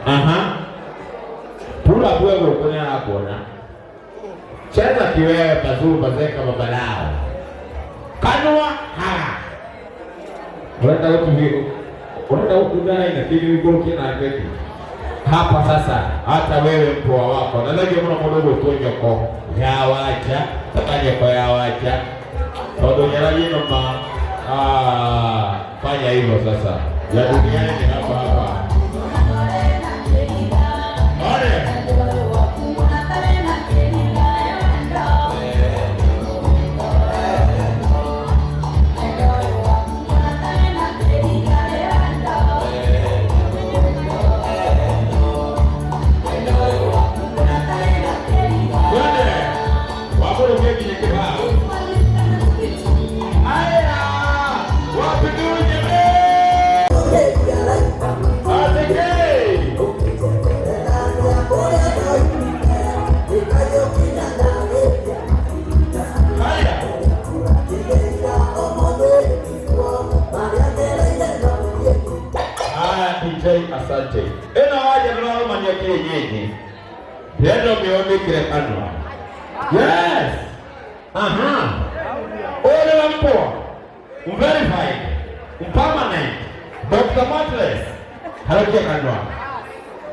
Aha. Pula bwe gũkũ nĩ arakuona. Cheza kiwewe pazuru pazeka babalao. Kanua haga. Urenda gũtuhi urenda gũkundana ina kĩndũ gĩkũrũkie na ngeki. Hapa sasa hata wewe mpoa wako na thengio mũno mũndũ ũgwĩtwo nyoko ya wanja taka nyoko ya wanja tondũ nyaragi ĩno ma ah, fanya hivyo sasa ya duniani ni hapa hapa. Ole. Twende. Wamũrũkie nginya kĩbao. Aya, wapi nduru jameni? Ateke. Haya. Haya, DJ asante. Ĩno wanja ndĩrarũmania kĩenyeji. Ndĩrenda ũmĩonĩkĩre kanua. Yes. Aha. Ũyũ nĩwe mpoa. Verified. Permanent. Dr. Mattress. Harũkia kanua.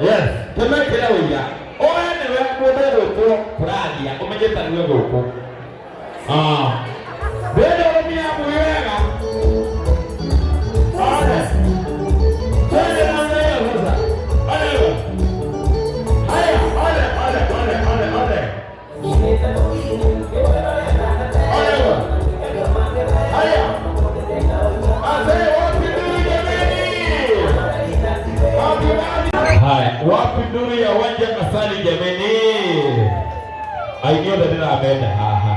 Yes. Tũmekĩre ũira. Ũyũ nĩwe mũndũ ũgwĩtwo kũraria ũmenyete nĩwe gũkũ. Ah. Ndĩrenda ũrũmie mbui wega. One. Twende namna hiyo sasa. Ole. Haya, ole, ole, ole, ole, ole. Ole. Haya. Azee, wapi nduru jameni? Wapi wapi? Haya, wapi nduru ya uwanja Kasali jameni? Aini othe ndĩramenda haha.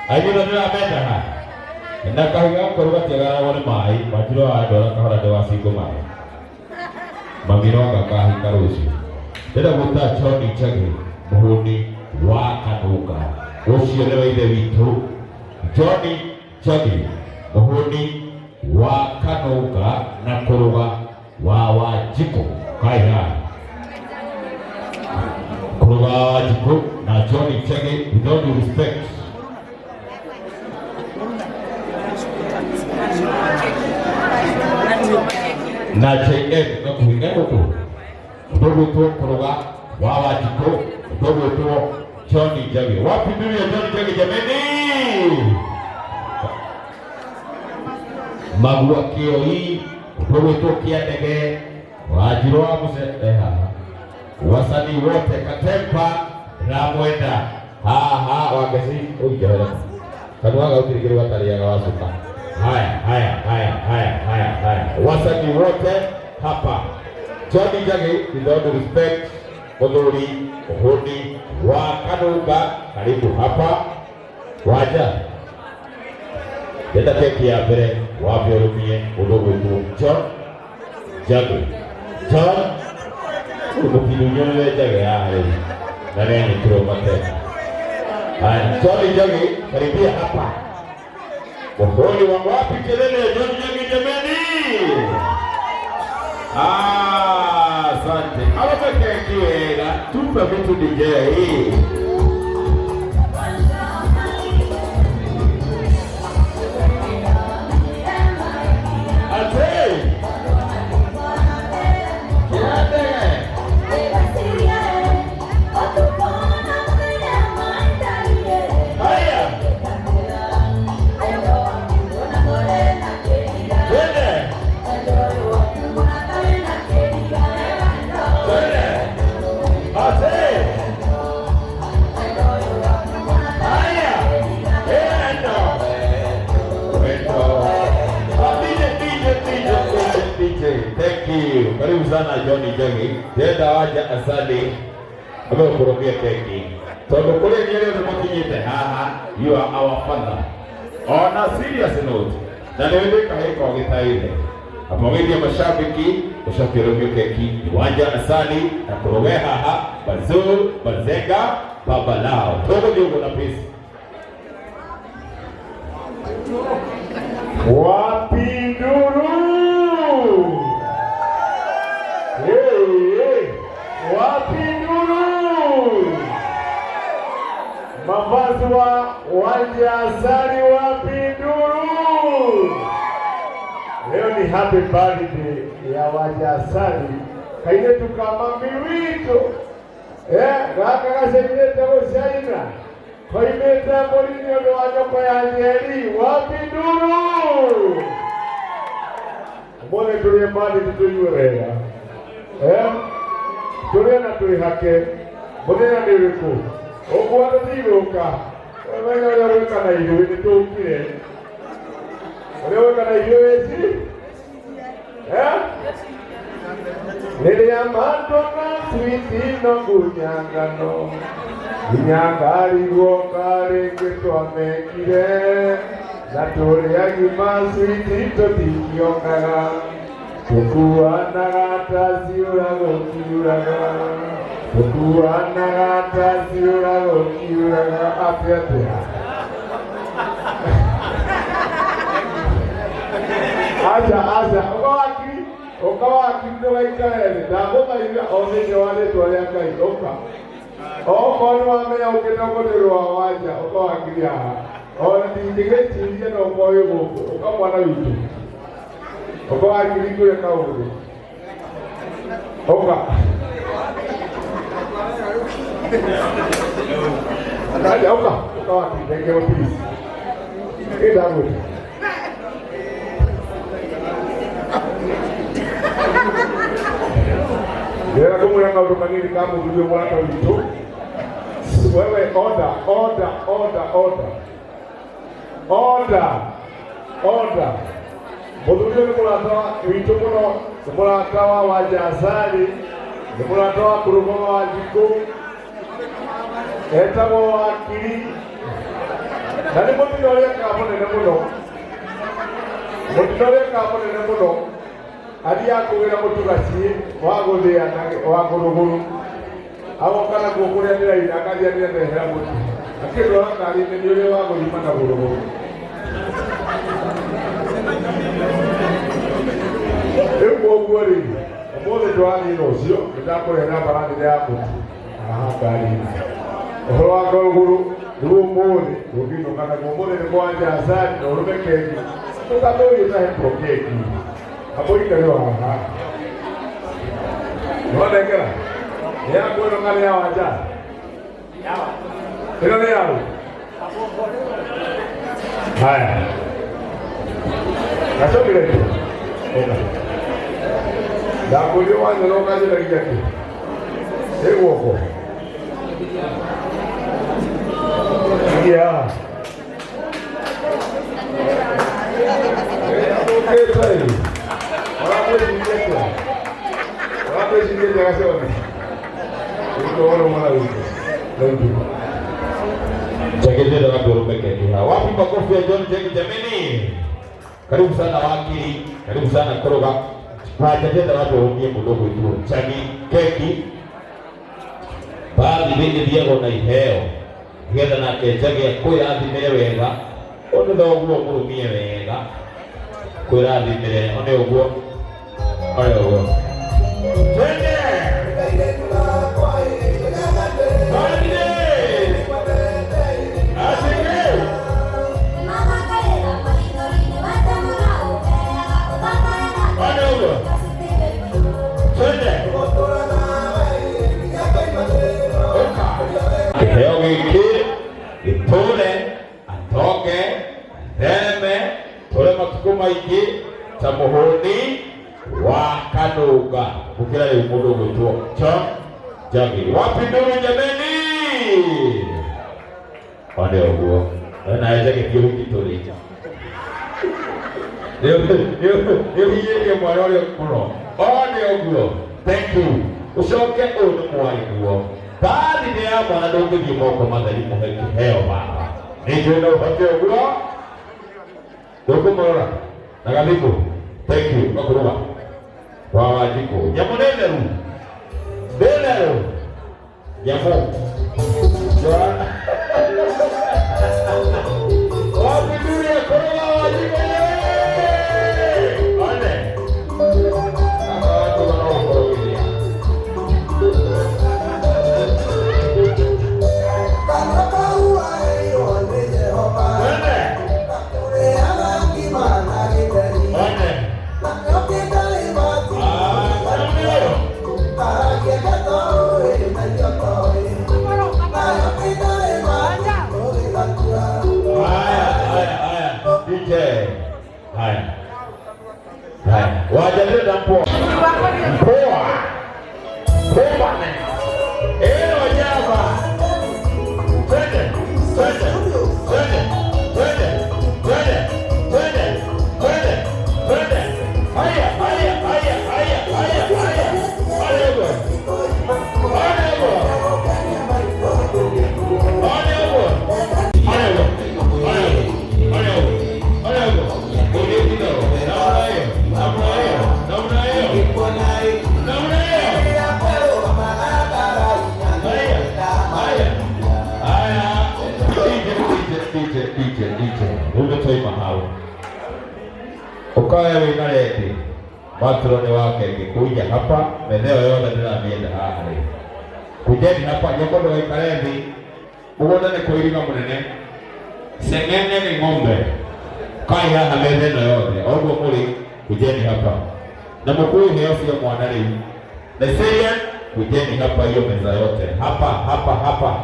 Aini othe ndĩramenda haha. Na kahiga gakorwo gatiagaragwo nĩ maĩ, wanjirwo wa ndwara kahora ndĩwacingwo maĩ. Mami kahika rũciũ. Ndĩrenda gwĩta John Njagi, mũhũni wa Kanunga. Ũcio nĩwe ithe witũ. John Njagi, mũhũni wa Kanunga na kũrũga wa Wanjikũ. Kai haha. Kũrũga wa Wanjikũ na John Njagi with all due respect. Na JM gakuhĩ egũkũ ndũgwĩtwo kũrũga wa Wanjikũ, ndũgwĩtwo John Njagi. Wapi nduru ya John Njagi jameni? Magua kĩoi, ndũgwĩtwo kĩa ndege, Wanjirũ wa mũce eh haha. Wasanii wote Katempa ramwenda haha wangeci ũinjohere kanua gautirĩ kĩrĩ gatarĩaga wacuka. Haya haya haya haya haya haya, wasanii wote hapa. John Njagi, with all due respect, mũthuri mũhũni wa Kanunga, karibu hapa. Wanja ndenda keki ya mbere wambe ũrũmie ũndũ ũgwĩtwo John Njagi. John mũkindu nyonere Njagi haha rĩu na nĩanyitirwo mateke. Haya, John Njagi, karibia hapa. Muhuri wa wapi kelele ya John Njagi jameni? Ah, asante. Hapo keki wega. Tupe vitu DJ. Ate. Kiadege. Haya. Twende. Twende. Ate. Haya. Endo. Endo. Ah, DJ, DJ, DJ, DJ, DJ. Thank you. Karibu sana John Njagi. Ndĩrenda wanja asali agũkũrũmia keki. Tondũ kũrĩ inyuĩ rĩothe mũkinyĩte haha, you are our father. On a serious note, na nĩ wĩndĩ kahĩko gĩtaire. Apogeithia mashabiki, ũcoke ũrũmie keki wanja asali na kũrũge haha Bazuu Bazenga baba lao. Tũgũthiĩ ũguo na peace. Wapi nduru? Hey, hey. Mavazi wa Wanja Asali wa Pinduru. Leo ni happy birthday ya Wanja Asali kairetu ka mami witũ, gaka gacenjete gũcaina koimĩte mbũri nĩ ũndũ wa nyoko ya Njeri wa Pinduru. Ũmũthĩ tũrĩe mani tũtũigue wega, tũrĩe na twĩhake. Mũthenya nĩ ũrĩkũ ũguo tũtigũka wega ũrĩa gwĩka na ithuĩ nĩ tũkire ũrĩa gwĩka na ithuĩ wĩci, eh? Rĩrĩa matona switi no ngunyangano nginya ngarigwo karĩngĩ twamekire na tũrĩ agima switi tũtingĩonaga tũkuanaga ta ciũra gũkiuraga tũkuanaga ta ciũra gũkiuraga atĩa atĩa. Aca aca, ũka wakiri, ũka wakiri, ndũgaikare thĩ, ndagũthaitha o thĩinĩ wa rĩtwa rĩa Ngai, ũka okorwo nĩ wamenya ũkĩte ũndũ wa Wanja, ũka wakiri haha ona ndingĩgĩciria no ũkorwo wĩ gũkũ, ũka mwana witũ, ũka wakiri ngwĩre kaũndũ, ũka. Aja, ũka, ũka wakiri, ndengerwo please, ĩndagwĩta. Ndĩrenda kũmwĩra kaũndũ kanini ka mũthuri ũyũ mũrata witũ. Wewe, order, order, order, order, order, order. Mũthuri ũyũ nĩ mũrata witũ mũno, nĩ mũrata wa Wanja Asali, nĩ mũrata wa kũrũgama wa Njikũ, etagwo Wakiri, na nĩ mũtino ũrĩa ekaga mũnene mũno, mũtino ũrĩa ekaga mũnene mũno athiaga kũgĩra mũtu gaciĩ wa gũthĩa na wa gũrũgũrũ, agoka naguo kũrĩa ndĩraina, akathiĩ ndĩrendehera mũtu akĩndwara ngari-inĩ nĩ ũrĩa wa gũthima na gũrũgũrũ. Rĩu koguo rĩ, ũmũthĩ tũrathiĩ na ũcio nĩndakũrehera mbarathi ya mũtu haha ngari-inĩ ũhoro wa ngũrũgũrũ. Rĩu ũmũthĩ ndũngĩinũka naguo, ũmũthĩ nĩ kwanja acari na ũrũme keki tũkamũria ũtahetwo keki amũikarĩo haha nonengera nĩ yaku ĩno kana ya Wanja ĩno nĩ yaũ? Haya, gacokire ũka ndakũria wanyona ũkanjĩragia kĩ ĩ guoko. Yeah. Ũkĩte ĩ. Ũrakwĩciria atĩa? Ũrakwĩciria atĩa gaconi? Ũrĩ mwana witũ. Thank you. Jagedera wapi urumeke hawa. Wapi makofi ya John Jagi jameni? Karibu sana wakili, karibu sana Koroga. Wajagedera wapi urumie mudogo itu. Chagi keki. Baadhi thĩinĩ thiagwo na iheo nĩgetha nake Njagi akwĩrathimĩre wega ũndũ thoguo mũrũmie wega kwĩrathimĩre one ũguo one ũguo. Twende! Twende! Asike! One ũguo. Twende! Kĩheo gĩkĩ gĩtũre atonge thereme tũre matukũ maingĩ ta mũhũni wa kanũnga gũkĩra rĩu mũndũ ũgwĩtwo John Njagi. Wapi nduru jameni? One ũguo nawe Njagi ti ũhiki tũrĩ nĩ ũhinyĩrĩrie mwana ũrĩa mũno. One ũguo, thank you. Ũcoke ũyũ nĩ mwarĩguo bathi ya mwana ndũngĩthiĩ moko matheri mũhe kĩheo baba nĩ njũĩ no ũhote ũguo ndũkũmũrora na gathimũ. Thank you. Gakũrũga wa Wanjikũ nyamũ nĩ theru nĩ theru nyamũ. Joana wapi nduru ya kũrũga Wanjikũ? One. Aka watu wanaokorogeria. We wĩna rendi matroni wake ngĩkuja hapa metheo yothe ndĩramĩenda haha rĩ, kujeni hapa nyoko ndũgaikare thĩ mũgũnda nĩ kũiriga mũnene seng'eng'e nĩ ng'ombe kai haha metha ĩno yothe oguo mũrĩ kujeni hapa na mũkue iheo cia mwana rĩu. Nigerian, kujeni hapa hiyo meza yote hapa hapa hapa,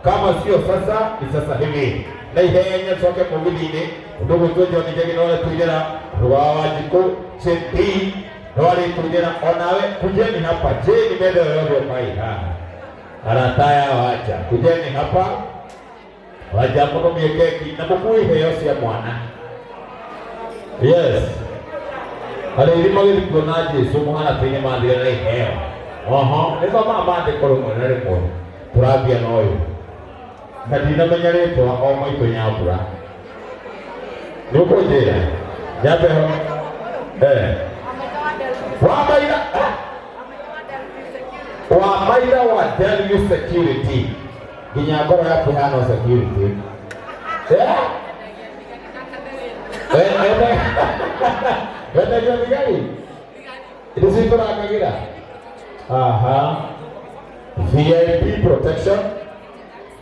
kama sio sasa ni sasa hivi na ihenya coke mũgithi-inĩ ũndũ gwĩtwo John Njagi no arĩtũigĩra rwa Wanjikũ Chendi no arĩtũigĩra onawe kujeni hapa jeni metha ĩyo yothe ũkai haha arataya wacha kujeni hapa waja mũnũmie keki na mũkue iheo cia mwana. Yes, arĩithi magĩthiĩ kuona Jesũ mũharatĩ-inĩ mathire na iheo oho nĩthomaga maandĩko rĩmwe na rĩmwe tũrambia na ũyũ na ndinamenya rĩtwa o maitũ Nyambura nĩ ũkũnjĩra nyambe ho eh wa maitha eh? Wa maitha wa Delview Security nginya ngoro yaku ihana security eh. Wendagia thigari icio itũrangagĩra aha VIP protection,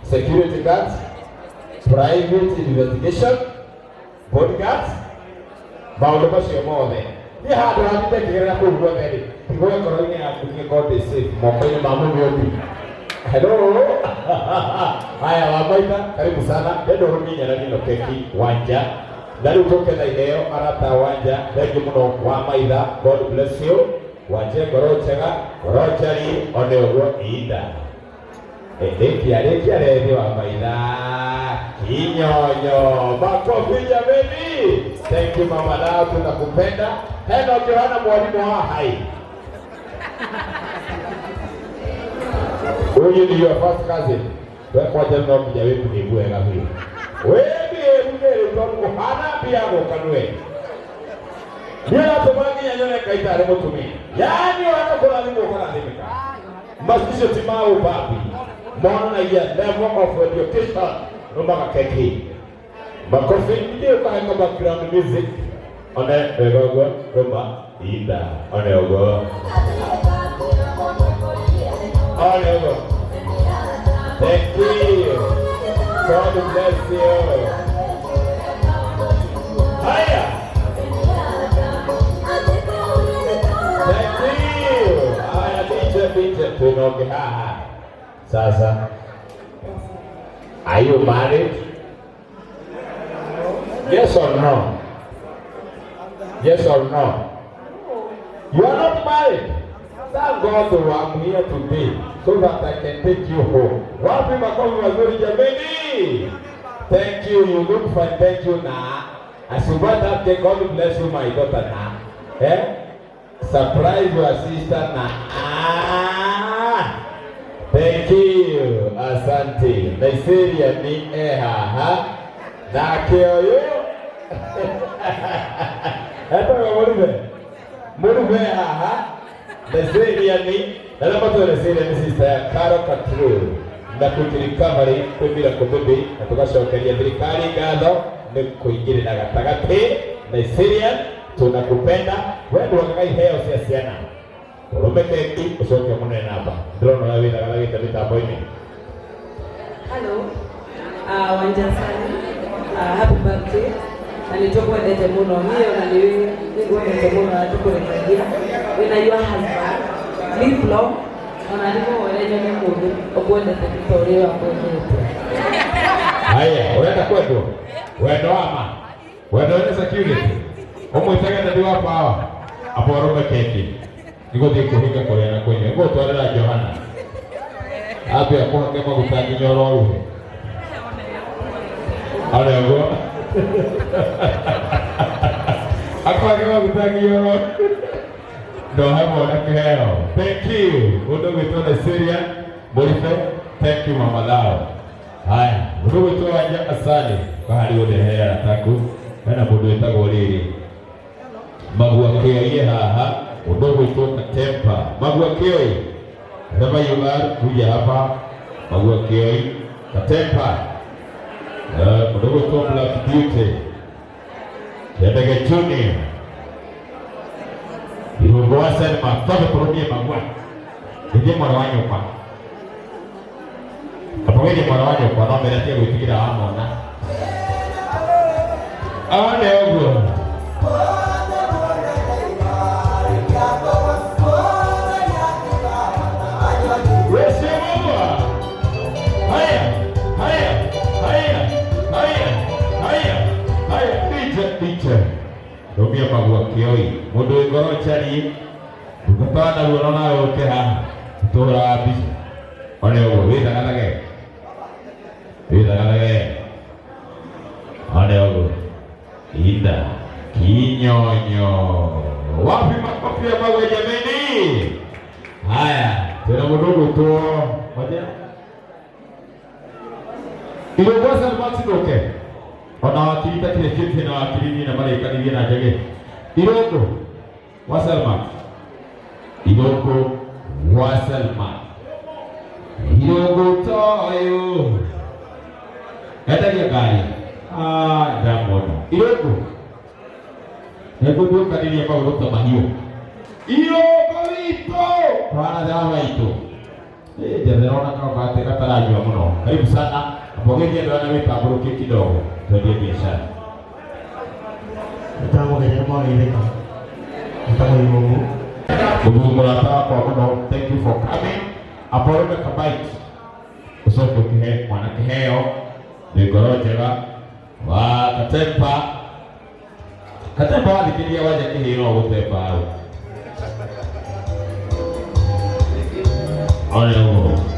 security guards, private investigation, bodyguards, maũndũ macio mothe niĩ handũ hathite ngĩgerera kũu guothe rĩ tigwo ngoro-inĩ yaku niĩ ngorwo ndĩ safe moko-inĩ ma mũmĩũmbi. Hello, haya wamaitha karibu sana ndenda ũrũmie nyarani ĩno keki wanja na rĩu tũke na iheo arata wanja thengi mũno wa maitha. God bless you wanje ngoro njega ngoro njari one ũguo inda rĩkia rĩkia rethi wa maitha kinyonyo. Makofi jameni. Thank you mama lao, tunakupenda. Heno Johanna mwalimu wa hai huyu ni your first cousin. We kwanja no nginya wĩkunigue wega biũ wĩmĩrugĩrĩ tondũ ũhana mbia gũka nĩwe nĩũratũma nginya nyone Ngai tarĩ mũtumia yaani wana kũrathimwo ũkarathimĩka macicio ti ma ũbabi monanagia level of education rũmaga keki makofi ningĩ ũkaheka background music one wega ũguo rũma inda one ũguo one ũguo. Thank you. God bless you. Haya. Thank you. Haya DJ DJ tunoge haha. Sasa. Are you married? Yes or no? Yes or no? You are not married. Thank God I'm here today so that I can take you home. Wapi makofi mazuri jameni? Thank you. You look fine. Thank you na. As you brought that cake, God bless you, my daughter na. Eh? Surprise your sister na. Ah. Thank you. Asante. Nigeria ni ehaha. Nake ũyũ. Etagwo Mũrume. Mũrume haha. Nigeria ni na arĩa matũĩ Nigeria nĩ sister ya Caro Katru na Quick Recovery kwĩ Miracle Baby na tũgacokeria thirikari ngatho nĩ kũingĩrĩra gatagatĩ. Nigeria tunakupenda we ndwagaga iheo cia ciana ũrũme keki ũcoke mũne namba ndĩrona ũrĩa wĩthagathagĩte mĩtambo-inĩ. Hello, Wanja Sani, happy birthday. Na nĩ tũkwendete mũno niĩ ona nĩ nĩngwendete mũno na tũkũrekagia wĩna your husband live long ona ndĩmũhoere nyone mũndũ ũkwendete ta ũrĩa wakwendete. Haya, urenda kwendwo wendo wa ma wendo wĩna security ũmwĩtage daddy wa power abo arũme keki nĩgũthiĩ kũhinga kũrĩa na kũnyua ngũtwarĩra Johana ambe akũhake maguta nginya ũroruhe arĩ ũguo akũhake maguta nginya ũroruhe ndohe mwana kĩheo. Thank you ũndũ gwĩtwo Nigeria Mũribe. Thank you mama lao. Haya, ũndũ gwĩtwo Wanja Asali kahari ũndehere arataku hena mũndũ wĩtagwo rĩrĩ Magua Kĩoi haha ũndũ gwĩtwo Katempa Magua Kĩoi wherever you are kuja hapa Magua Kĩoi Katempa mũndũ gwĩtwo Black Beauty Kiendege Junior. Irũngũ wa Selma twambe tũrũmie magua ithie mwana wa nyũkwa kamũgeithie mwana wa nyũkwa no mbere atige gwĩtigĩra wamona one ũguo. Wĩcie magua. Haya, haya, haya, haya, haya, haya, DJ, DJ. Rũmia magua kĩoi mũndũ wĩ ngoro njariĩ ndungata naruo no nawe ũke haha tũhũraga mbica one ũguo wĩthagathage wĩthagathage one ũguo inda kinyonyo. Wapi makofi ya magwe jameni? Haya, tena mũndũ ũgwĩtwo moja Irũngũ Martin oke ona wakiri takĩrĩkĩtie na wakiri niĩ na marĩkanirie na njege Irũngũ wa Salma Irũngũ wa Salma Irũngũ toyũ endagia ngari. Ah, ndamwona Irũngũ nĩngũtuĩkanĩria maũndũ ta mahiũ Irũngũ witũ twana thĩ wa maitũ njethera ona kau gataranyua mũno. Karibu sana mbogithie andũ arĩa wĩtambũrũkie kidogo twendie biashara. Ndamũgeria mwageithĩka njĩtagwo Irũngũ. Mũthuri mũrata wakwa mũno, thank you for coming. Aborome kabite ũcoke ũkĩhe mwana kĩheo nĩ ngoro njega wa Katempa. Katempa wathikĩria wanja kĩheo no gũtemba hau one ũguo.